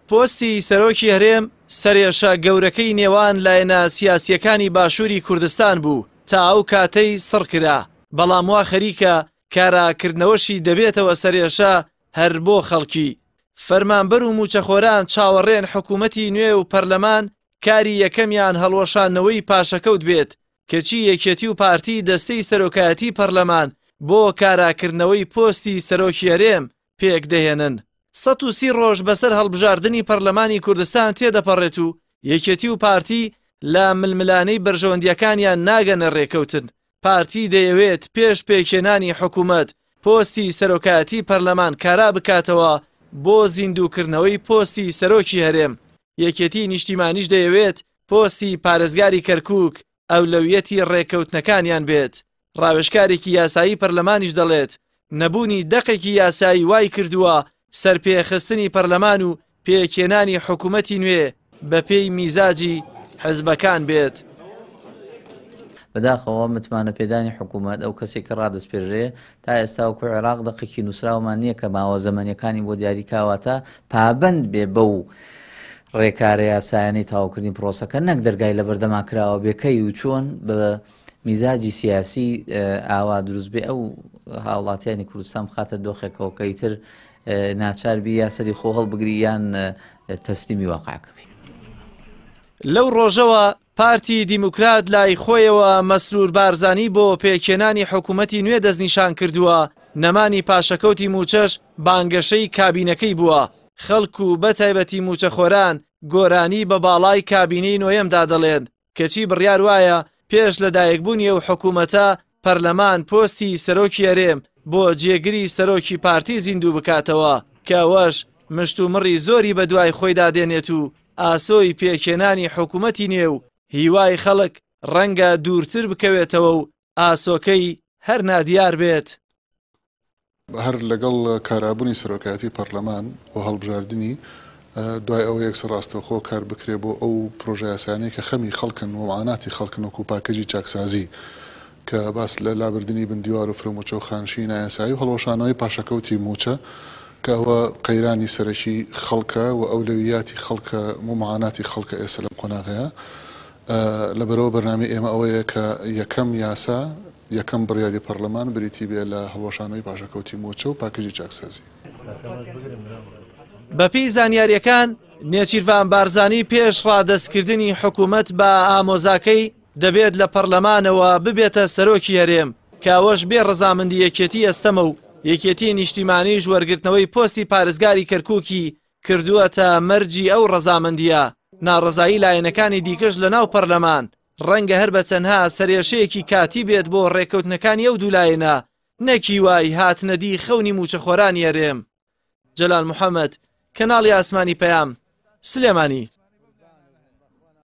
پۆستی سەرۆکی هەرێم سەرێشە گەورەکەی نێوان لایەنە سیاسییەکانی باشووری کوردستان بوو تا ئەو کاتەی سڕ کرا، بەڵام وا خەریکە کاراکردنەوەشی دەبێتەوە سەرێشە هەر بۆ خەڵکی. فەرمانبەر و مووچەخۆران چاوەڕێن حکوومەتی نوێ و پەرلەمان کاری یەکەمیان هەڵوەشاندنەوەی پاشەکەوت بێت، کەچی یەکێتی و پارتی دەستەی سەرۆکایەتی پەرلەمان بۆ کاراکردنەوەی پۆستی سەرۆکی هەرێم پێکدەهێنن. 130 ڕۆژ بەسەر هەڵبژاردنی پەرلەمانی کوردستان تێدەپەڕێت و یەکێتی و پارتی لە ململانێی بەرژەوەندییەکانیان ناگەنە رێککەوتن. پارتی دەیەوێت پێش پێکهێنانی حکومەت پۆستی سەرۆکایەتی پەرلەمان کارا بکاتەوە بۆ زیندووکردنەوەی پۆستی سەرۆکی هەرێم، یەکێتی نیشتیمانیش دەیەوێت پۆستی پارێزگاری کەرکوک ئەولەویەتی ڕێککەوتنەکانیان بێت، ڕاوێژکارێکی یاسایی پەرلەمانیش دەڵێت، نەبوونی دەقێکی یاسایی وای کردووە سەرپێخستنی پەرلەمان و پێکهێنانی حکومەتی نوێ بەپێی میزاجی حزبەکان بێت. بەداخەوە متمانەپێدانی حکوومەت ئەو کەسێک کە ڕادەسپێردرێ تا ئێستا وەکو عێراق دەقێکی نووسراومان نییە کە ماوە زەمەنیەکانی بۆ دیاری کاواتە پابند بێ بەو ڕێکارە یاسایانەی تەواوکردنی پرۆسەکە نەک دەرگای لەبەردەما کراوە بێ کەی و چۆن بە میزاجی سیاسی ئاوا دروست بێ ئەو هاوڵاتیانی کوردستان بخاتە دۆخێکەوە کە ئیتر ناچار بی یا سەری خۆ هەڵبگری یان تەسلیمی واقعەکە بی. لەو ڕۆژەوە پارتی دیموکرات لای خۆیەوە مەسرور بارزانی بۆ پێکهێنانی حکومەتی نوێ دەستنیشان کردووە، نەمانی پاشەکەوتی مووچەش بانگەشەی کابینەکەی بووە، خەڵک و بەتایبەتی مووچەخۆران گۆرانی بە باڵای کابینەی نۆیەمدا دەڵێن، کەچی بڕیار وایە پێش لەدایکبوونی ئەو حکومەتە پەرلەمان پۆستی سەرۆکی هەرێم بۆ جێگری سەرۆکی پارتی زیندوو بکاتەوە، کە ئەوەش مشتومڕی زۆری بەدوای خۆیدا دێنێت و ئاسۆی پێکهێنانی حکومەتی نوێ و هیوای خەڵک ڕەنگە دوورتر بکەوێتەوە و ئاسۆکەی هەر نادیار بێت. هەر لەگەڵ کارابوونی سەرۆکایەتی پەڕلەمان و هەڵبژاردنی، دوای ئەوە یەکسەر ڕاستەوخۆ کار بکرێ بۆ ئەو پرۆژەیاسایانەی کە خەمی خەڵکن و معاناتی خەڵکن وەکو پاکێجی چاکسازی کە باس لە لابردنی بن دیوار و فرەمووچە و خانشینی نایاسایی و هەڵوەشانەوەی پاشەکەوتی مووچە کە ئەوە قەیرانی سەرەکی خەڵکە و ئەولەویاتی خەڵکە و معاناتی خەڵکە ئێستا لەم قۆناغەیا. لەبەرئەوە بەرنامەی ئێمە ئەوەیە کە یەکەم یاسا، یەکەم بڕیاری پەڕلەمان بریتی بێ لە هەڵوەشانەوەی پاشەکەوتی مووچە و پاکێجی چاکسازی. بەپێی زانیارییەکان، نێچیرڤان بارزانی پێش ڕادەستکردنی حکومەت بە ئامۆزاکەی، دەبێت لە پەڕلەمانەوە ببێتە سەرۆکی هەرێم، کە ئەوەش بێ ڕەزامەندی یەکێتی ئەستەمە و یەکێتی نیشتیمانیش وەرگرتنەوەی پۆستی پارێزگاری کەرکوکی کردووەتە مەرجی ئەو ڕەزامەندییە، ناڕەزایی لایەنەکانی دیکەش لەناو پەرلەمان ڕەنگە هەر بە تەنها سەرێشەیەکی کاتی بێت بۆ ڕێککەوتنەکانی ئەو دوو لایەنە نەک هیوای هاتنەدی خەونی مووچەخۆرانی هەرێم. جەلال محەمەد، کەناڵی ئاسمانی پەیام، سلێمانی.